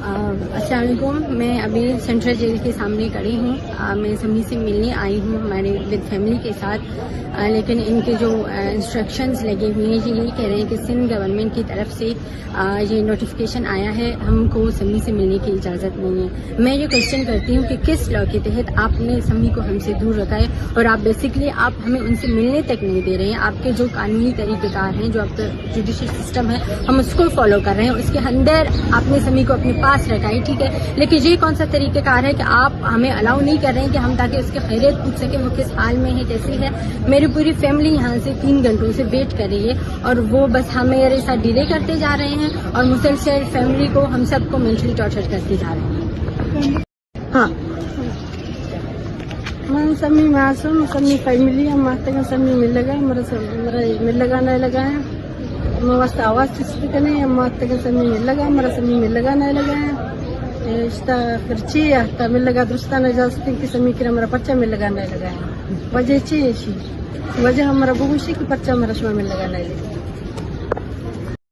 السلام علیکم، میں ابھی سینٹرل جیل کے سامنے کھڑی ہوں۔ آ، میں سمی سے ملنے آئی ہوں ہمارے ود فیملی کے ساتھ، آ، لیکن ان کے جو، آ، انسٹرکشنز لگے ہوئے ہیں، یہ یہی کہہ رہے ہیں کہ سندھ گورنمنٹ کی طرف سے، آ، یہ نوٹیفکیشن آیا ہے، ہم کو سمی سے ملنے کی اجازت نہیں ہے۔ میں یہ کوشچن کرتی ہوں کہ کس لا کے تحت آپ نے سمی کو ہم سے دور رکھا ہے اور آپ بیسکلی آپ ہمیں ان سے ملنے تک نہیں دے رہے ہیں۔ آپ کے جو قانونی طریقہ کار ہیں، جو آپ کا جوڈیشل سسٹم ہے، ہم اس کو فالو کر رہے ہیں، اس کے اندر آپ نے سمی کو اپنے پاس رکھا ہے، ٹھیک ہے، لیکن یہ کون سا طریقہ کار ہے کہ آپ ہمیں الاؤ نہیں کر رہے ہیں کہ ہم تاکہ اس کی خیریت پوچھ سکیں، وہ کس حال میں ہے، کیسی ہے؟ میری پوری فیملی یہاں سے تین گھنٹوں سے ویٹ کر رہی ہے اور وہ بس ہمارے ساتھ ڈیلے کرتے جا رہے ہیں اور مسلسل فیملی کو، ہم سب کو مینٹلی ٹارچر کرتے جا رہے ہیں۔ ہاں۔ من سمی معصوم، سمی فیملی ہم آتگا، سمی ملگا، مرا سم-، مرا ملگا نہ لگا ہے۔ ما واسطہ آواز چست کنے، ہم آتگا سمی ملگا، مرا سمی ملگا نہ لگا ہے۔ اے اشتا پرچی آتا ملگا درستان اجازت کہ سمی کرا مرا پرچا ملگا نہ لگا ہے۔ وجہ چی ہے شی؟ وجہ ہم مرا بگوشی کہ پرچا مرا شما ملگا نہ لگا۔